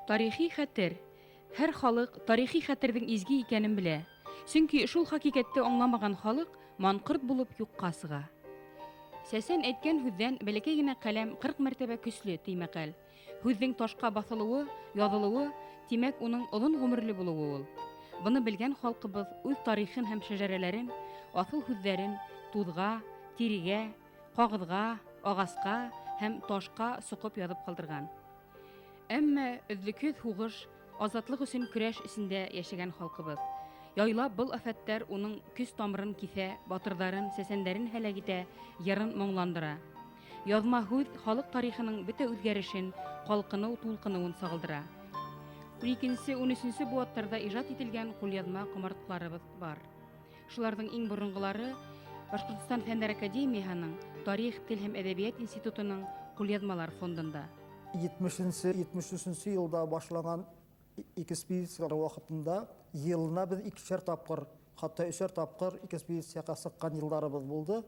Тарихи хәтер. Һәр халык тарихи хәтерҙең изге икәнен белә. Сөнки шул хәҡиҡәтте аңламаған халыҡ манҡорт булып юҡҡа сыға. Сәсән әйткән һүҙҙән бәләкәй генә ҡәләм 40 мәртәбә көслө, ти мәҡәл. Һүҙҙең ташҡа баҫылыуы, яҙылыуы, тимәк, уның оҙон ғүмерле булыуы ул. Быны белгән халҡыбыҙ үҙ тарихын һәм шәжәрәләрен, аҫыл һүҙҙәрен туҙға, тирегә, ҡағыҙға, ағасҡа һәм ташҡа соҡоп яҙып ҡалдырған. Әммә өҙлөкһөҙ һуғыш, азатлыҡ өсөн көрәш эсендә йәшәгән халҡыбыҙ. Яйлап был афәттәр уның көс тамырын киҫә, батырҙарын, сәсәндәрен һәләк итә, йырын моңландыра. Яҙма һүҙ халыҡ тарихының бөтә үҙгәрешен, ҡалҡыныу, тулҡыныуын сағылдыра. 12-нсе, 13-нсе быуаттарҙа ижад ителгән ҡулъяҙма ҡомартҡыларыбыҙ бар. Шуларҙың иң боронғолары Башҡортостан Фәндәр академияһының Тарих, тел һәм әҙәбиәт институтының ҡулъяҙмалар фондында. 70-нче, 73-нче елда башланган экспедициялар вакытында елына без икешәр тапкыр, хәтта өчәр тапкыр экспедициягә чыккан елларыбыз булды.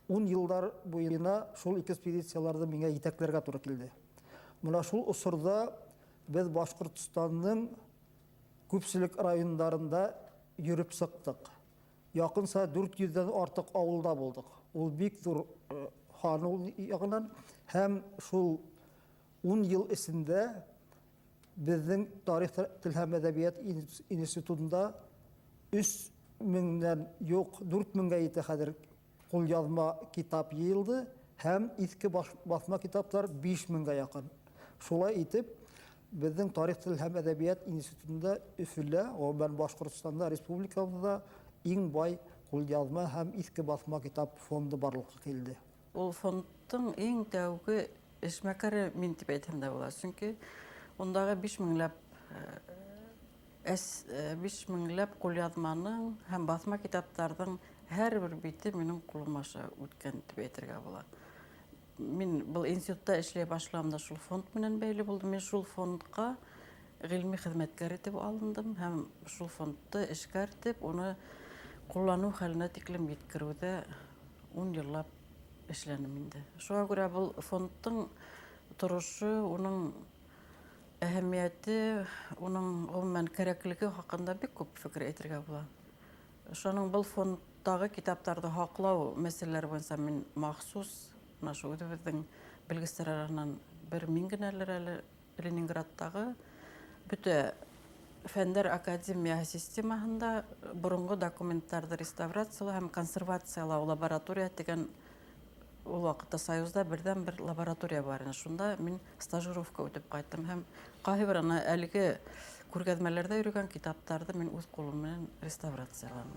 10 еллар буена шул экспедицияларны миңа җитәкләргә туры килде. Менә шул осырда без Башкортстанның күпчелек районнарында йөреп чыктык. Якынча 400 дән артык авылда булдык. Ул бик зур хан ул ягыннан һәм шул 10 ел эчендә безнең тарих, тел һәм әдәбият институтында 3 меңнән юк, 4 меңгә җитә хәзер кулъязма китап йыйылды һәм иске басма китаплар 5 меңгә якын. Шулай итеп, безнең тарих, тел һәм әдәбият институтында Өфөлә, гомумән Башкортстанда, республикабызда иң бай кулъязма һәм иске басма китап фонды барлыкка килде. Ул фондтың иң тәүге эшмәкәре мин дип әйтһәм дә була. Чөнки ундагы 5 меңләп 5 меңләп кулъязманың һәм басма китапларның һәрбер бите минем кулым аша үткән дип әйтергә була. Мин был институтта эшләй башлауым шул фонд менән бәйле булды. Мин шул фондка ғилми хеҙмәткәр итеп алындым һәм шул фондты эшкәртеп, уны ҡулланыу хәленә тиклем еткереүҙә 10 йыллап эшләнем инде. Шуға күрә был фондтың торошо, уның әһәмиәте, уның ғөмүмән кәрәклеге хаҡында бик күп фекер әйтергә була. Шуның был фондтағы китаптарҙы һаҡлау мәсьәләләре буйынса мин махсус мына ошо үҙебеҙҙең белгестәр араһынан бер мин генәлер әле Ленинградтағы бөтә Фәндәр академияһы системаһында боронғо документтарҙы реставрациялау һәм консервациялау лаборатория тигән ул ваҡытта Союзда берҙән-бер лаборатория бар ине. Шунда мин стажировка үтеп ҡайттым һәм ҡайһы бер ана әлеге күргәҙмәләрҙә йөрөгән китаптарҙы мин үҙ ҡулым менән реставрацияланым.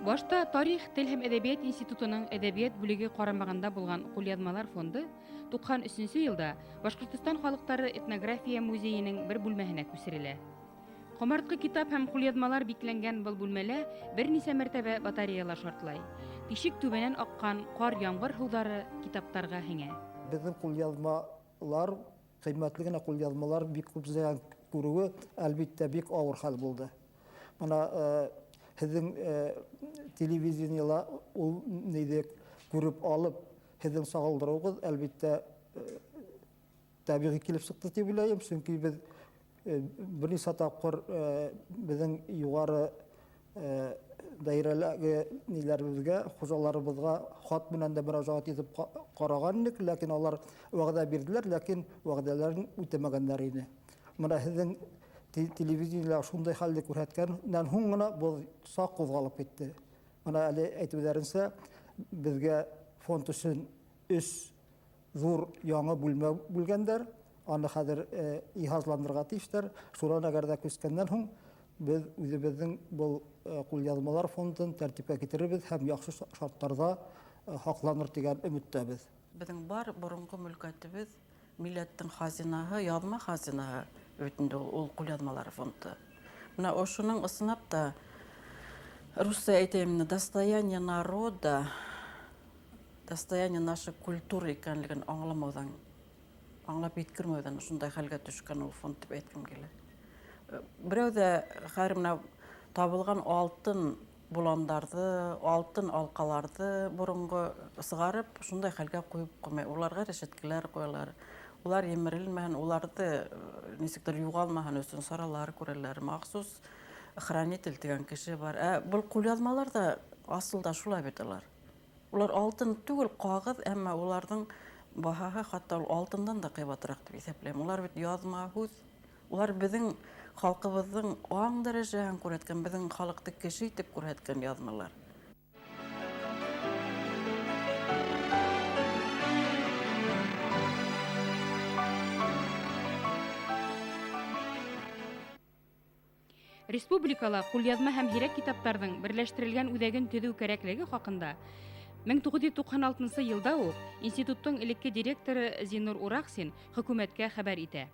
Башта Тарих, тел һәм әҙәбиәт институтының әҙәбиәт бүлеге ҡарамағында булған ҡулъяҙмалар фонды 93 йылда Башҡортостан халыҡтары этнография музейының бер бүлмәһенә күсерелә. Ҡомартҡы китап һәм ҡулъяҙмалар бикләнгән был бүлмәлә бер нисә мәртәбә батареялар шартлай. Тишек түбәнән аҡҡан ҡар-ямғыр һыуҙары китаптарға һеңә. Беҙҙең ҡулъяҙмалар, ҡыйммәтле генә ҡулъяҙмалар бик күп зыян күреүе, әлбиттә, бик ауыр хәл булды. Мына һеҙҙең телевидениела ул ниҙе күреп алып, һеҙҙең сағылдырыуығыҙ, әлбиттә, тәбиғи килеп сыҡты тип уйлайым, сөнки беҙ бер нисә тапҡыр беҙҙең юғары даирәләге ниләребеҙгә, хужаларыбыҙға хат менән дә мөрәжәғәт итеп ҡараған инек, ләкин алар вәғәҙә бирҙеләр, ләкин вәғәҙәләрен үтәмәгәндәр ине. Мына һеҙҙең телевидениелә шундай хәлде күрһәткәннән һуң ғына был саҡ ҡуҙғалып китте. Мына әле әйтеүҙәренсә, беҙгә фонд өсөн өс ҙур яңы бүлмә бүлгәндәр, аны хәҙер иһазландырырға тейештәр. Шунан әгәр ҙә күскәндән һуң беҙ үҙебеҙҙең был ҡулъяҙмалар фондын тәртипкә китерербеҙ һәм яҡшы шарттарҙа һаҡланыр тигән өмөттәбеҙ. Беҙҙең бар боронғо мөлкәтебеҙ, милләттең хазинаһы, яҙма хазинаһы бит инде ул ҡулъяҙмалар фонды. Мына ошоноң ысынлап та русса әйтәйем, достояние народа, достояние нашей культуры икәнлеген аңламауҙан, аңлап еткермәүҙән ошондай хәлгә төшкән ул фонд тип әйткем килә. Берәү ҙә хәҙер менә табылған алтын боландарҙы, алтын алҡаларҙы боронғо сығарып, шундай хәлгә ҡуйып ҡуймай. Уларға рәшәткәләр ҡуялар. Улар емерелмәһен, уларҙы нисектер юғалмаһын өсөн саралар күрәләр. Махсус хранитель тигән кеше бар. Ә был ҡулъяҙмалар ҙа асылда шулай бит улар. Улар алтын түгел, ҡағыҙ, әммә уларҙың баһаһы хатта ул алтындан да ҡыйбатыраҡ тип иҫәпләйем. Улар бит яҙма һүҙ. Улар беҙҙең халҡыбыҙҙың аң дәрәжәһен күрһәткән, беҙҙең халыҡты кеше итеп күрһәткән яҙмалар. Республикала ҡулъяҙма һәм һирәк китаптарҙың берләштерелгән үҙәген төҙөү кәрәклеге хаҡында 1996 йылда уҡ институттың элекке директоры Зиннур Урахсин хөкүмәткә хәбәр итә.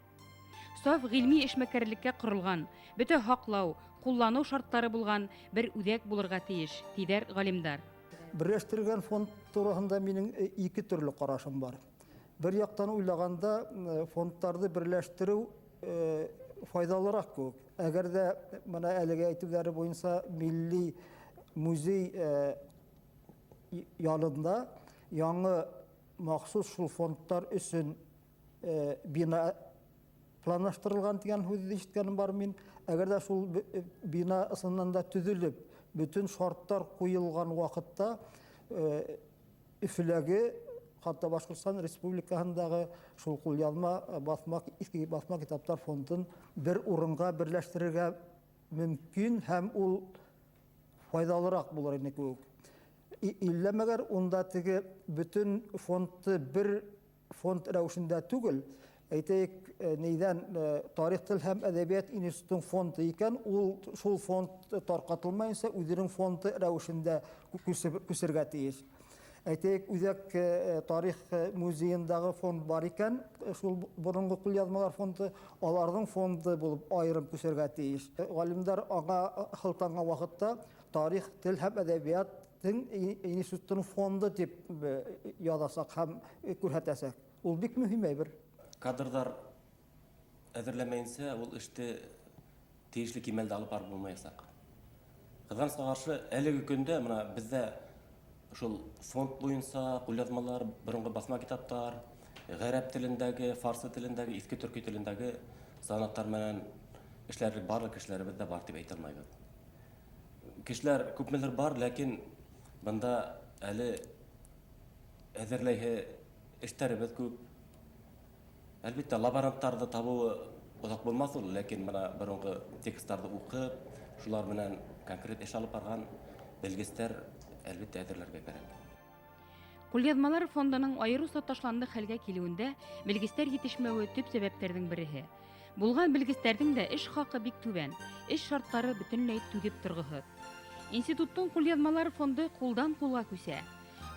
Саф ғилми эшмәкәрлеккә ҡоролған, бөтә һаҡлау, ҡулланыу шарттары булған бер үҙәк булырға тейеш, тиҙәр ғалимдар. Берләштерелгән фонд тураһында минең ике төрлө ҡарашым бар. Бер яҡтан уйлағанда, фондтарҙы берләштереү файҙалыраҡ кеүек. Әгәр ҙә бына әлеге әйтеүҙәре буйынса милли музей янында яңы махсус шул фондтар өсөн бина планлаштырылған тигән һүҙҙе ишеткәнем бар мин. Әгәр ҙә шул бина ысыннан да төҙөлөп, бөтөн шарттар ҡуйылған ваҡытта Өфөләге, хатта Башҡортостан Республикаһындағы шул ҡулъяҙма баҫма, иҫке баҫма китаптар фондын бер урынға берләштерергә мөмкин һәм ул файҙалыраҡ булыр ине кеүек. Иллә мәгәр унда теге бөтөн фондты бер фонд рәүешендә түгел, әйтәйек, нейҙән, тарих, тел һәм әҙәбиәт институтының фонды икән, ул шул фонд тарҡатылмайынса үҙенең фонды рәүешендә күсергә тейеш. Әйтәйек, үҙәк тарих музейындағы фонд бар икән, шул боронғо ҡулъяҙмалар фонды, аларҙың фонды булып айырым күсергә тейеш. Ғалимдар аңа һылтанған ваҡытта тарих, тел һәм әҙәбиәттең институтының фонды тип яҙасаҡ һәм күрһәтәсәк. Ул бик мөһим әйбер. Кадрҙар әҙерләмәйенсә ул эште тейешле кимәлдә алып барып булмаясаҡ. Ҡыҙғанысҡа ҡаршы, әлеге көндә бына беҙҙә шул фонд буйынса ҡулъяҙмалар, боронғо баҫма китаптар, ғәрәп телендәге, фарсы телендәге, иҫке төрки телендәге санаттар менән эшләрлек барлыҡ кешеләребеҙ ҙә бар тип әйтә алмайбыҙ. Кешеләр күпмелер бар, ләкин бында әле әҙерләйһе эштәребеҙ күп. Әлбиттә, лаборанттарҙы табыуы оҙаҡ булмаҫ ул, ләкин бына боронғо тексттарҙы уҡып, шулар менән конкрет эш алып барған белгестәр әлбиттә әҙерләргә кәрәк. Ҡулъяҙмалар фондының айырыуса ташландыҡ хәлгә килеүендә белгестәр етешмәүе төп сәбәптәрҙең береһе. Булған белгестәрҙең дә эш хаҡы бик түбән, эш шарттары бөтөнләй түҙеп торғоһоҙ. Институттың ҡулъяҙмалар фонды ҡулдан ҡулға күсә.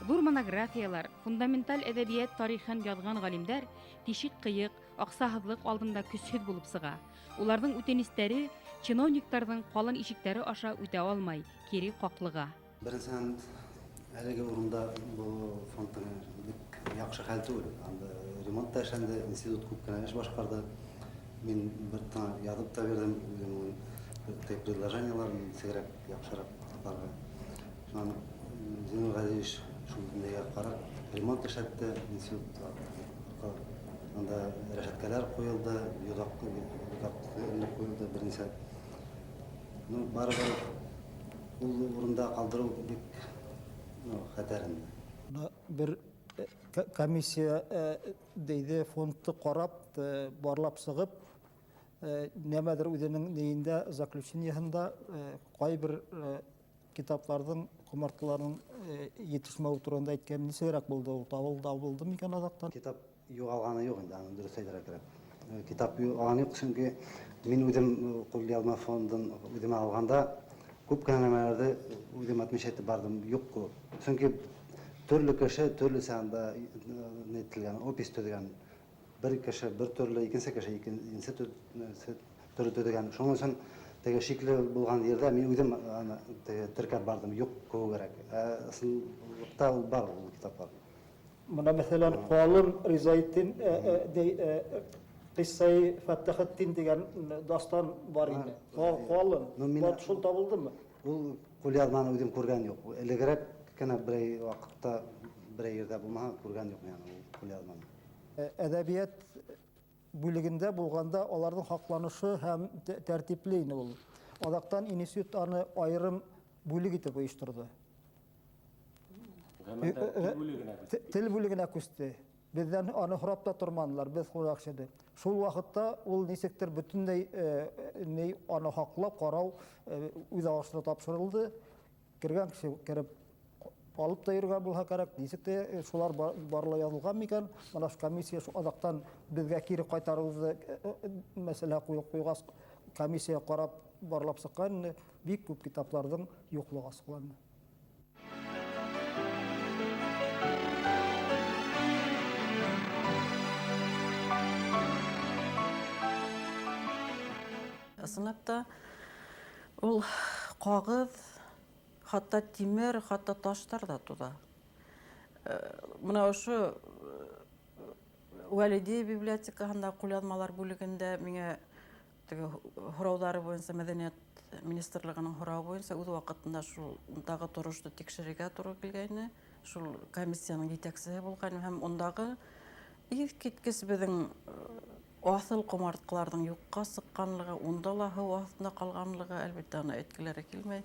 Ҙур монографиялар, фундаменталь әҙәбиәт тарихын яҙған ғалимдар тишек ҡыйыҡ, аҡсаһыҙлыҡ алдында көсһөҙ булып сыға. Уларҙың үтенестәре чиновниктарҙың ҡалын ишектәре аша үтә алмай, кире ҡаҡлыға. Беренсенән, әлеге урында был фондтың бик яҡшы хәл түгел. Анда ремонт та эшләнде, институт күп кенә эш башҡарҙы. Мин бер тана яҙып та бирҙем, үҙемдең предложениеларын сигерәк яҡшыраҡ тапарға. Шунан Зиннур Ғәлиевич шул нигә ҡарап ремонт эшләтте, институт анда рәшәткәләр ҡуйылды, йоҙаҡ ҡуйылды бер нисә. Барыбер ул урында ҡалдырыу бик хәтәр инде. Бына бер комиссия дейҙе фондты ҡарап, барлап сығып, нәмәҙер үҙенең нейендә, заключениеһында, ҡайбер китапларҙың, ҡомартҡыларының етешмәүе тураһында әйткән. Нисегерәк булды ул? Табылды, табылды микән аҙаҡтан? Китап юғалғаны юҡ инде, аны дөрөҫ әйтергә кәрәк. Китап юғалғаны юҡ, сөнки мин үҙем ҡулъяҙма фондын үҙемә алғанда күп кенә нәмәләрҙе үҙем отмечать итеп барҙым, юҡ кеүек. Сөнки төрлө кеше төрлөсә анда нителгән, опись төҙөгән. Бер кеше бер төрлө, икенсе кеше икенсе төрлө төҙөгән. Шуның өсөн теге шикле булған ерҙә мин үҙем аны теге теркәп барҙым, юҡ кеүегерәк. Ә ысынлыҡта ул бар ул китаплар. Бына мәҫәлән, Ҡалын Ризаетдин, Ҡиссаи Фәттәхетдин тигән дастан бар ине. Ҡалын. Бар шул табылдымы? Ул ҡулъяҙманы үҙем күргән юҡ. Элегерәк кенә берәй ваҡытта берәй ерҙә булмаһа күргән юҡ мин ул ҡулъяҙманы. Әҙәбиәт бүлегендә булғанда аларҙың һаҡланышы һәм тәртипле ине ул. Аҙаҡтан институт аны айырым бүлек итеп ойошторҙо. Ғәмәлдә тел бүлегенә күсте. Тел бүлегенә күсте. Беҙҙән аны һорап та торманылар, беҙ хураҡшыды. Шул ваҡытта ул нисектер бөтөнләй ни аны һаҡлап ҡарау үҙ ағышына тапшырылды. Кергән кеше кереп алып та йөрөгән булһа кәрәк, нисек тә шулар барлы яҙылған микән? Мына шу комиссия шу аҙаҡтан беҙгә кире ҡайтарыуҙы мәсьәлә ҡуйғас, комиссия ҡарап барлап сыҡҡан, бик күп китапларҙың юҡлығы асыҡланды. Ысынлап та ул ҡағыҙ, хатта тимер, хатта таштар да туҙа. Мына ошо Вәлиди библиотекаһында ҡулъяҙмалар бүлегендә миңә теге һорауҙары буйынса, мәҙәниәт министрлығының һорауы буйынса үҙ ваҡытында шул ундағы торошто тикшерергә тура килгәйне. Шул комиссияның етәксеһе булғайным һәм ундағы иҫ киткес беҙҙең аҫыл ҡомартҡыларҙың юҡҡа сыҡҡанлығы, унда ла һыу аҫтында ҡалғанлығы, әлбиттә, аны әйткеләре килмәй.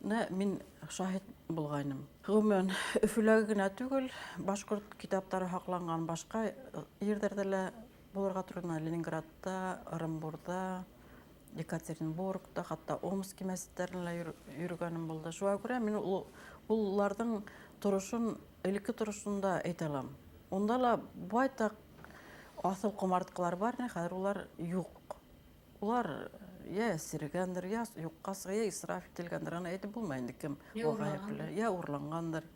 Нә, мин шаһит булғайным. Ғөмүмән, Өфөләге генә түгел, башҡорт китаптары һаҡланған башҡа ерҙәрҙә лә булырға тура килә. Ленинградта, Ырымбурҙа, Екатеринбургта, хатта Омски мәсеттәренә лә йөрөгәнем булды. Шуға күрә мин уларҙың торошон, элекке торошон да әйтә алам. Унда ла байтаҡ аҫыл ҡомартҡылар бар, ни, хәҙер улар юҡ. Улар йә серегәндер, йә юҡҡа сыға, йә исраф ителгәндер, аны әйтеп булмай инде кем Йә уға урланғандыр. ғәйепле, йә урланғандыр.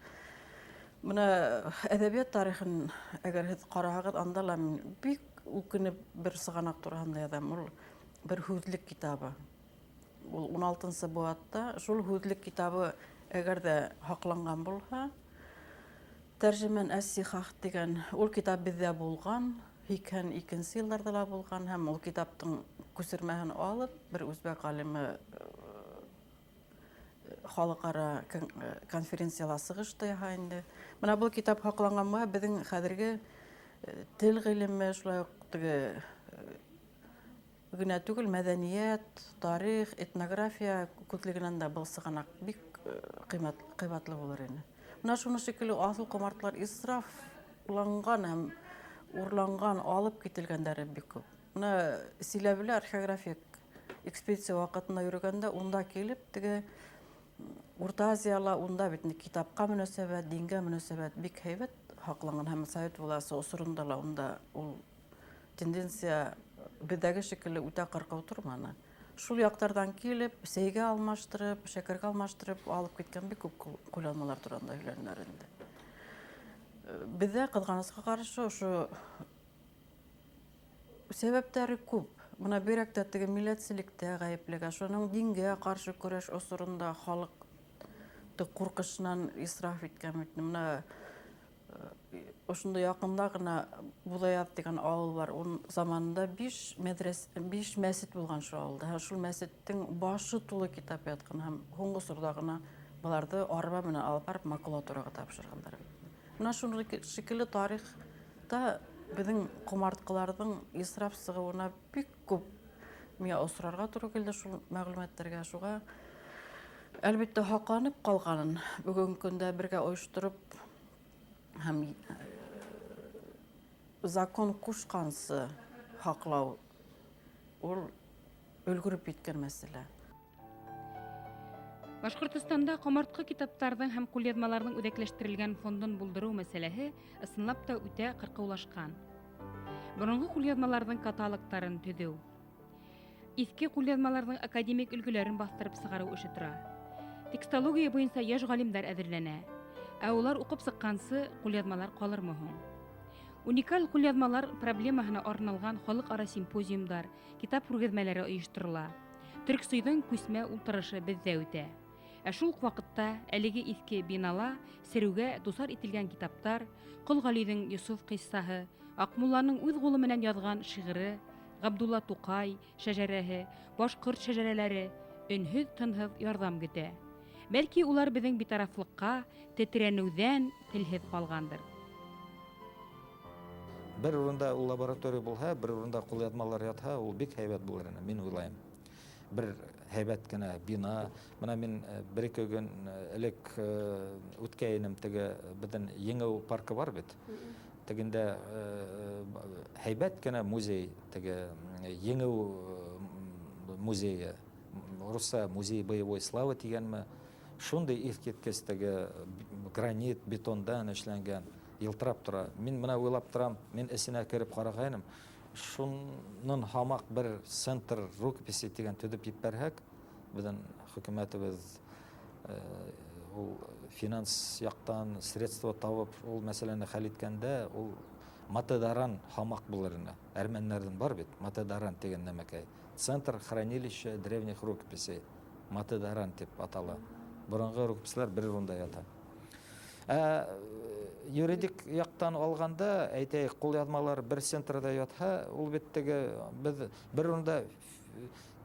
Мына әҙәбиәт тарихын әгәр һеҙ ҡараһағыҙ, анда ла мин бик үкенеп бер сығанаҡ тураһында яҙам. Ул бер һүҙлек китабы. Ул ун алтынсы быуатта шул һүҙлек китабы әгәр ҙә һаҡланған булһа, Тәржемән әс-Сихах тигән ул китап беҙҙә булған, һикһән икенсе йылдарҙа ла булған, һәм ул китаптың күсермәһен алып, бер үзбәк ғалимы халыҡ-ара конференцияла сығыш та яһай инде. Мына был китап һаҡланған булһа, беҙҙең хәҙерге тел ғилеме, шулай уҡ теге генә түгел, мәҙәниәт, тарих, этнография күҙлегенән дә был сығанаҡ бик ҡыйматлы булыр ине. Мына шуны шикелле аҫыл ҡомартҡылар исрафланған һәм урланған, алып кителгәндәре бик күп. Мына Силәбелә археографик экспедиция ваҡытында йөрөгәндә унда килеп, теге Урта Азияла унда бит инде китапҡа мөнәсәбәт, дингә мөнәсәбәт бик һәйбәт һаҡланған һәм совет власы осоронда ла унда ул тенденция беҙҙәге шикелле үтә ҡырҡыу торманы. Шул яҡтарҙан килеп, сәйгә алмаштырып, шәкәргә алмаштырып алып киткән бик күп ҡулъяҙмалар тураһында һөйләнәләр инде. Беҙҙә ҡыҙғанысҡа ҡаршы ошо сәбәптәре күп. Мына бигерәк тә теге милләтселектә ғәйеплегә, шуның дингә ҡаршы көрәш осоронда халыҡ ҡурҡышынан исраф иткән бит. Мына ошонда яҡында ғына Буҙаяҙ тигән ауыл бар. Ун заманында биш мәсет булған шул ауылда. Һәм шул мәсеттең башы тулы китап ятҡан һәм һуңғы осорҙа ғына быларҙы арба менән алып барып макулатураға тапшырғандар. Мына шуны шикелле тарихта беҙҙең ҡомартҡыларҙың исраф сығыуына бик күп миңә осрарға тура килде шул мәғлүмәттәргә. Шуға әлбиттә һаҡланып ҡалғанын бөгөнгө көндә бергә ойоштороп һәм закон ҡушҡансы һаҡлау ул өлгөрөп еткән мәсьәлә. Башҡортостанда ҡомартҡы китаптарҙың һәм ҡулъяҙмаларҙың үҙәкләштерелгән фондон булдырыу мәсьәләһе ысынлап та үтә ҡырҡыулашҡан. Боронғо ҡулъяҙмаларҙың каталогтарын төҙөү, иҫке ҡулъяҙмаларҙың академик өлгөләрен баҫтырып сығарыу эше тора. Текстология буйынса йәш ғалимдар әҙерләнә, ә улар уҡып сыҡҡансы ҡулъяҙмалар ҡалырмы һуң? Уникаль ҡулъяҙмалар проблемаһына арналған халыҡ-ара симпозиумдар, китап күргәҙмәләре ойошторола. Төрксойҙың күсмә ултырышы беҙҙә үтә. Ә шул уҡ ваҡытта әлеге иҫке бинала сереүгә дусар ителгән китаптар, Ҡол Ғәлиҙең Йософ ҡиссаһы, Аҡмулланың үҙ ҡулы менән яҙған шиғыры, Ғабдулла Туҡай шәжәрәһе, башҡорт шәжәрәләре өнһөҙ-тынһыҙ ярҙам көтә. Бәлки улар беҙҙең битарафлыҡҡа тетрәнеүҙән телһеҙ ҡалғандыр. Бер урында ул лаборатория булһа, бер урында ҡулъяҙмалар ятһа, ул бик һәйбәт булыр ине, мин уйлайым. Бер һәйбәт кенә бина. Бына мин бер-ике көн элек үткәйнем, теге беҙҙең Еңеү паркы бар бит. Тегендә һәйбәт кенә музей, теге Еңеү музее, русса музей боевой славы тигәнме, шундый иҫкиткес теге гранит, бетондан эшләнгән, йылтырап тора. Мин менә уйлап торам, мин эсенә кереп ҡарағайным, шунын һамаҡ бер центр рукописи тигән төҙөп ебәрһәк, беҙҙең хөкүмәтебеҙ ул финанс яҡтан средства табып, ул мәсьәләне хәл иткәндә, ул Матедаран һамаҡ булыр ине. Әрмәндәрҙең бар бит, Матедаран тигән нәмәкәй. Центр хранилища древних рукописей. Матедаран тип атала. Боронғо рукописьләр бер урында ята. Ә юридик яҡтан алғанда, әйтәйек, ҡулъяҙмалар бер центрҙа ятһа, ул бит теге беҙ бер урында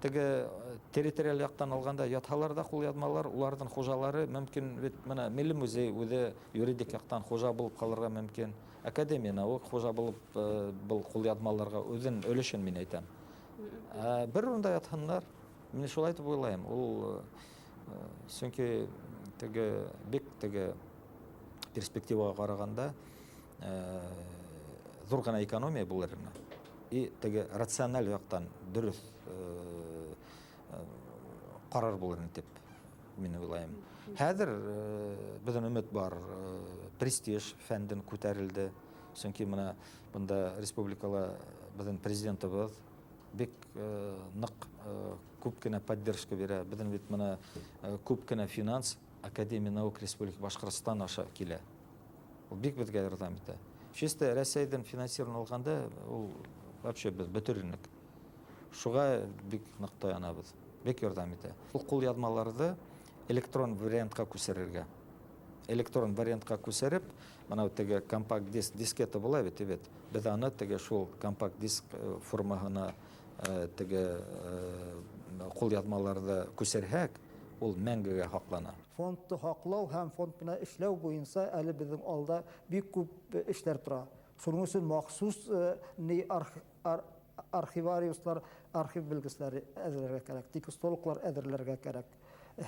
теге территориаль яҡтан алғанда ятһалар ҙа ҡулъяҙмалар, уларҙың хужалары мөмкин бит, мына Милли музей үҙе юридик яҡтан хужа булып ҡалырға мөмкин. Академия наук хужа булып был ҡулъяҙмаларға үҙен өлөшөн мин әйтәм. Ә бер урында ятһыннар, мин шулай итеп уйлайым. Ул сөнки теге бик теге перспективаға ҡарағанда ҙур ғына экономия булыр ине. И теге рациональ яҡтан дөрөҫ ҡарар булыр ине тип мин уйлайым. Хәҙер беҙҙең өмөт бар, престиж фәнден күтәрелде. Сөнки мына бында республикала беҙҙең президентыбыҙ бик ныҡ күп кенә поддержка бирә. Беҙҙең бит мына күп кенә финанс Академия наук Республики Башҡортостан аша килә. Ул бик беҙгә ярҙам итә. Чисто Рәсәйҙән финансирование алғанда, ул вообще беҙ бөтөр инек. Шуға бик ныҡ таянабыҙ. Бик ярҙам итә. Ул ҡулъяҙмаларҙы электрон вариантҡа күсерергә. Электрон вариантҡа күсереп, мына теге компакт диск, дискета була бит, бит. Беҙ аны теге шул компакт диск формаһына теге ҡулъяҙмаларҙы күсерһәк, ул мәңгегә һаҡлана. Фондты һаҡлау һәм фонд менән эшләү буйынса әле беҙҙең алда бик күп эштәр тора. Шуның өсөн махсус архивариуслар, архив белгесләре әҙерләргә кәрәк, текстологлар әҙерләргә кәрәк.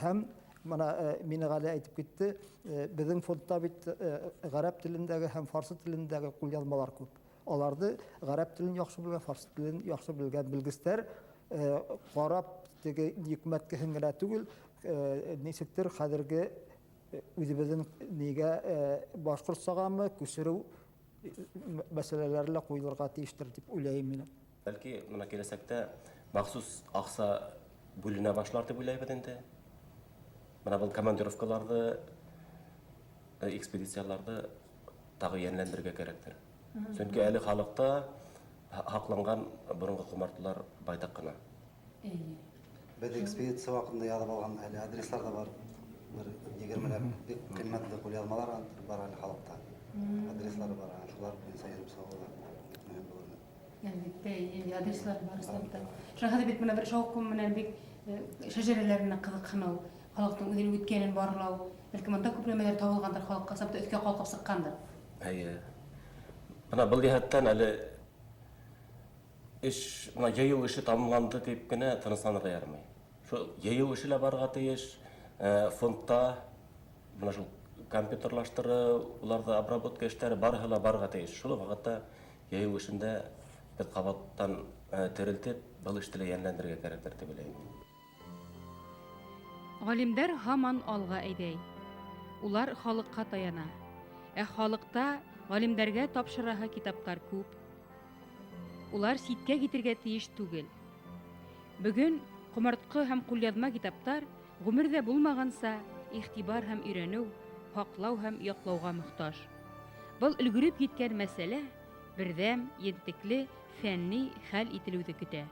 Һәм мына Минеғәле әйтеп китте, беҙҙең фондта бит ғәрәп телендәге һәм фарсы телендәге ҡулъяҙмалар күп. Аларҙы ғәрәп телен яҡшы белгән, фарсы телен яҡшы белгән белгестәр ҡарап теге йөкмәткеһен генә түгел, нисектер хәҙерге үҙебеҙҙең нигә башҡортсағамы күсереү мәсьәләләре лә ҡуйылырға тейештер тип уйлайым мин. Бәлки мына киләсәктә махсус аҡса бүленә башлар тип уйлайбыҙ инде. Мына был командировкаларҙы, экспедицияларҙы тағы йәнләндерергә кәрәктер. Сөнки әле халыҡта һаҡланған боронғо ҡомартҡылар байтаҡ ҡына. Беҙ экспедиция ваҡытында яҙып алған әле адреслар ҙа бар. Бер егермеләп бик ҡиммәтле ҡулъяҙмалар бар әле халыҡта. Адреслары бар, шулар буйынса йөрөп сығыу ҙа мөһим булыр. Әлбиттә, адреслар бар ысынлап та. Шуға бит мына бер шауҡым менән бик шәжәрәләренә ҡыҙыҡһыныу, халыҡтың үҙенең үткәнен барлау, бәлки монда күп нәмәләр табылғандыр, халыҡҡа сапта өҫкә ҡалҡып сыҡҡандыр. Эйе. Бына был йәһәттән әле эш, мына йыйыу эше тамамланды тип кенә тынысланырға ярамай. Шул йыйыу эше лә барырға тейеш, фондта мына шул компьютерлаштырыу, уларҙы обработка эштәре барыһы ла барырға тейеш. Шул ваҡытта йыйыу эшендә беҙ ҡабаттан терелтеп, был эште лә йәнләндерергә кәрәктер тип уйлайым. Ғалимдар һаман алға әйҙәй. Улар халыҡҡа таяна. Ә халыҡта ғалимдәргә тапшыраһы китаптар күп. Улар ситкә китергә тейеш түгел. Бөгөн ҡомартҡы һәм ҡулъяҙма китаптар ғүмерҙә булмағанса иғтибар һәм өйрәнеү, һаҡлау һәм яҡлауға мохтаж. Был өлгөрөп еткән мәсьәлә берҙәм, ентекле, фәнни хәл ителеүҙе көтә.